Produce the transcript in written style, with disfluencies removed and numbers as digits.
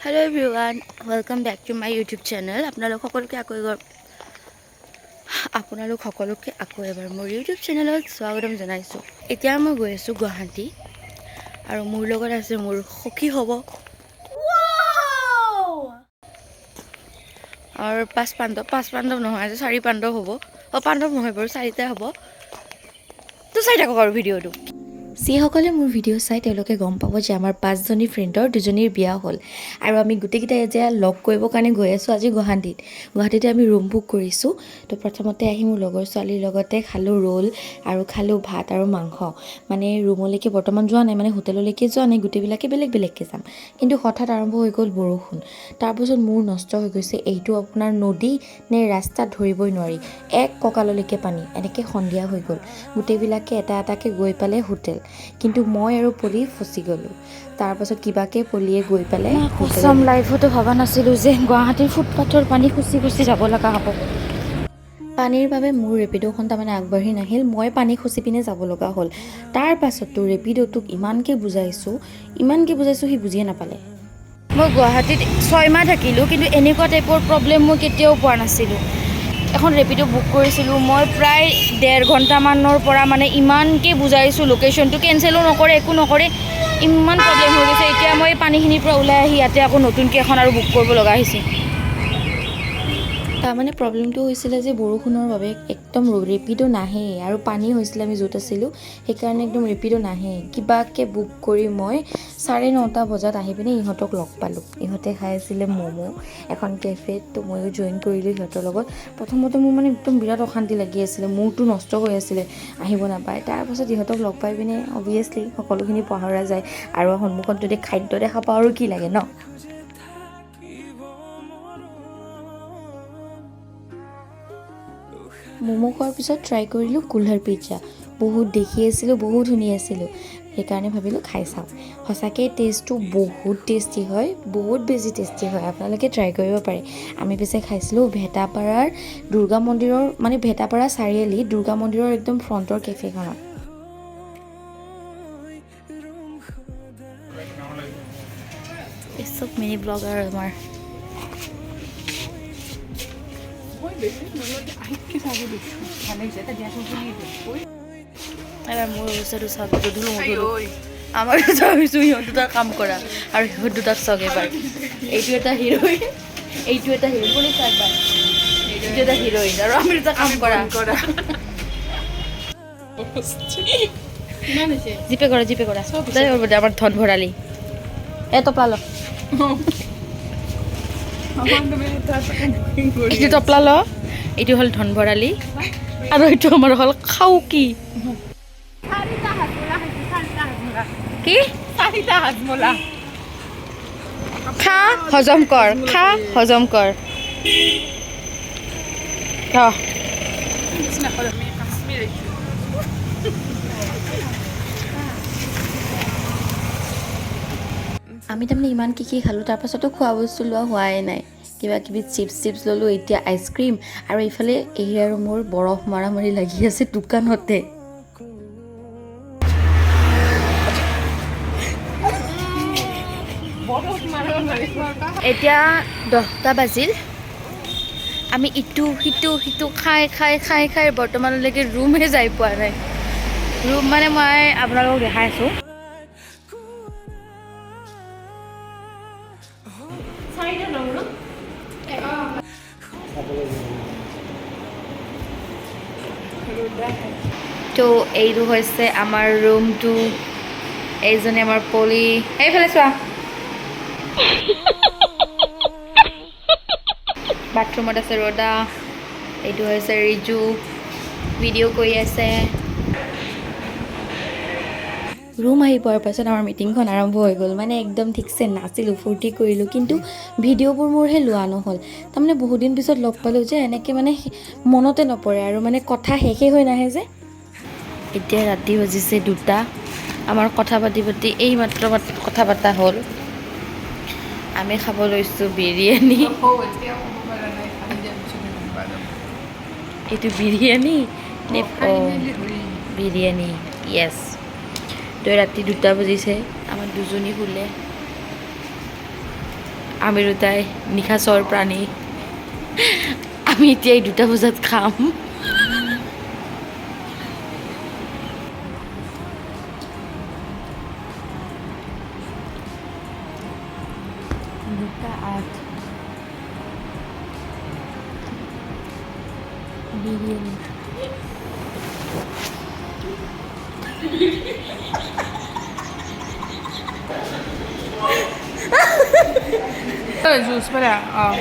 Hello everyone, welcome back to my YouTube channel. আপোনালোক সকলোকে আকৌ এবাৰ মোৰ ইউটিউব চেনেলত স্বাগতম জনাইছোঁ। এতিয়া মই গৈ আছোঁ গুৱাহাটী আৰু মোৰ লগত আছে মোৰ সখী হ'ব আৰু পাঁচ পাণ্ডৱ, পাঁচ পাণ্ডৱ নহয়, আজি চাৰি পাণ্ডৱ হ'ব। অঁ, পাণ্ডৱ নহয় বাৰু, চাৰিটাই হ'ব। তো চাই থাকক আৰু ভিডিঅ'টো। যিসকলে মোৰ ভিডিঅ' চাই, তেওঁলোকে গম পাব যে আমাৰ পাঁচজনী ফ্ৰেণ্ডৰ দুজনীৰ বিয়া হ'ল আৰু আমি গোটেইকেইটাই এতিয়া লগ কৰিবৰ কাৰণে গৈ আছোঁ আজি গুৱাহাটীত। গুৱাহাটীতে আমি ৰুম বুক কৰিছোঁ। তো প্ৰথমতে আহি মোৰ লগৰ ছোৱালীৰ লগতে খালোঁ ৰোল আৰু খালোঁ ভাত আৰু মাংস। মানে ৰুমলৈকে বৰ্তমান যোৱা নাই, মানে হোটেললৈকে যোৱা নাই, গোটেইবিলাকে বেলেগ বেলেগকৈ যাম। কিন্তু হঠাৎ আৰম্ভ হৈ গ'ল বৰষুণ। তাৰপাছত মূৰ নষ্ট হৈ গৈছে। এইটো আপোনাৰ নদী নে ৰাস্তাত ধৰিবই নোৱাৰি, এক কঁকাললৈকে পানী। এনেকৈ সন্ধিয়া হৈ গ'ল। গোটেইবিলাকে এটা এটাকৈ গৈ পালে হোটেল, কিন্তু মই আৰু পলি ফচি গ'লোঁ। তাৰপাছত কিবাকৈ পলিয়ে গৈ পালে কচম, লাইফতো ভবা নাছিলোঁ যে গুৱাহাটীৰ ফুটপাথৰ পানী খুচি খুচি যাব লগা হ'ব। পানীৰ বাবে মোৰ ৰেপিড'খন তাৰমানে আগবাঢ়ি নাহিল। মই পানী খচি পিনে যাব লগা হ'ল। তাৰ পাছতো ৰেপিড'টোক ইমানকৈ বুজাইছোঁ, ইমানকৈ বুজাইছোঁ, সি বুজিয়ে নাপালে। মই গুৱাহাটীত 6 মাহ থাকিলোঁ, কিন্তু এনেকুৱা টাইপৰ প্ৰব্লেম মই কেতিয়াও পোৱা নাছিলোঁ। এখন ৰেপিড' বুক কৰিছিলোঁ মই, প্ৰায় ডেৰ ঘণ্টামানৰ পৰা মানে ইমানকৈ বুজাইছোঁ, লোকেশ্যনটো কেঞ্চেলো নকৰে, একো নকৰে। ইমান প্ৰব্লেম হৈ গৈছে। এতিয়া মই পানীখিনিৰ পৰা ওলাই আহি ইয়াতে আকৌ নতুনকৈ এখন আৰু বুক কৰিব লগা হৈছে। তাৰমানে প্ৰব্লেমটো হৈছিলে যে বৰষুণৰ বাবে একদম ৰেপিডো নাহেই আৰু পানী হৈছিলে আমি য'ত আছিলোঁ, সেইকাৰণে একদম ৰেপিডো নাহেই। কিবাকৈ বুক কৰি মই 9:30 বজাত আহি পিনে ইহঁতক লগ পালোঁ। ইহঁতে খাই আছিলে ম'ম' এখন কেফেত। তো ময়ো জইন কৰিলোঁ সিহঁতৰ লগত। প্ৰথমতে মোৰ মানে একদম বিৰাট অশান্তি লাগি আছিলে, মূৰটো নষ্ট হৈ আছিলে, আহিব নাপায়। তাৰপাছত ইহঁতক লগ পাই পিনে অভিয়াছলি সকলোখিনি পাহৰা যায় আৰু সন্মুখত যদি খাদ্য দেখা পাওঁ, আৰু কি লাগে ন? ম'ম' খোৱাৰ পিছত ট্ৰাই কৰিলোঁ কুলহাৰ পিজ্জা। বহুত দেখি আছিলোঁ, বহুত শুনি আছিলোঁ, সেইকাৰণে ভাবিলোঁ খাই চাওঁ। সঁচাকৈ টেষ্টটো বহুত টেষ্টি হয়, বহুত বেছি টেষ্টি হয়। আপোনালোকে ট্ৰাই কৰিব পাৰে। আমি পিছে খাইছিলোঁ ভেটাপাৰাৰ দুৰ্গা মন্দিৰৰ, মানে ভেটাপাৰা চাৰিআলি দুৰ্গা মন্দিৰৰ একদম ফ্ৰণ্টৰ কেফেখনত। এই চব মিনি ব্লগাৰ আমাৰ। এবাৰ মোৰ অৱস্থাটো চাওক। গধূলো মধুলো আমাৰ দুটা হৈছোঁ, সিহঁত দুটাৰ কাম কৰা আৰু সিহঁত দুটাক চাওক এবাৰ। এইটো এটা হিৰইন, এইটো এটা হিৰইন। কোনে চাওক এবাৰ। এইটো এটা হিৰইন আৰু আমি দুটা কাম কৰা। জিপে কৰা, জিপে কৰা। দে, আমাৰ ধন ভৰালি। এ টপলা ল, এইটো টপলা ল। এইটো হ'ল ধন ভৰালি আৰু এইটো আমাৰ হ'ল খাউকি। কি খা, হজম কৰ, খা, হজম কৰ। অ। আমি তাৰমানে ইমান কি কি খালোঁ, তাৰপাছতো খোৱা বস্তু লোৱা হোৱাই নাই। কিবা কিবি চিপছ চিপছ ল'লোঁ, এতিয়া আইচক্ৰীম আৰু এইফালে এই আৰু মোৰ বৰফ মাৰামাৰি লাগি আছে দোকানতে। এতিয়া 10টা বাজিল। আমি ইটো সিটো সিটো খাই খাই খাই খাই বৰ্তমানলৈকে ৰুমহে যাই পোৱা নাই। ৰুম মানে মই আপোনালোকক দেখাই আছোঁ। তো এইটো হৈছে আমাৰ ৰুমটো। এইজনী আমাৰ পলি। এইফালে চোৱা। বাথৰুমত আছে ৰ'দা। এইটো হৈছে ৰিজু, ভিডিঅ' কৰি আছে। ৰুম আহি পোৱাৰ পাছত আমাৰ মিটিংখন আৰম্ভ হৈ গ'ল। মানে একদম ঠিকছে নাচিলোঁ, ফূৰ্তি কৰিলোঁ, কিন্তু ভিডিঅ'বোৰ মোৰহে লোৱা নহ'ল। তাৰমানে বহুদিন পিছত লগ পালোঁ যে, এনেকৈ মানে মনতে নপৰে আৰু মানে কথা শেষেই হৈ নাহে যে। এতিয়া ৰাতি বাজিছে 2টা। আমাৰ কথা পাতি পাতি এই মাত্ৰ কথা পতা হ'ল। আমি খাব লৈছোঁ বিৰিয়ানী। এইটো বিৰিয়ানী নে? বিৰিয়ানী, য়েছ। তো ৰাতি 2টা বাজিছে। আমাৰ দুজনী শুলে। আমি দুটাই নিশাচৰ প্ৰাণী। আমি এতিয়া এই 2টা বজাত খাম। 2টা 8। বিৰিয়ানী। জুচ মানে অঁ।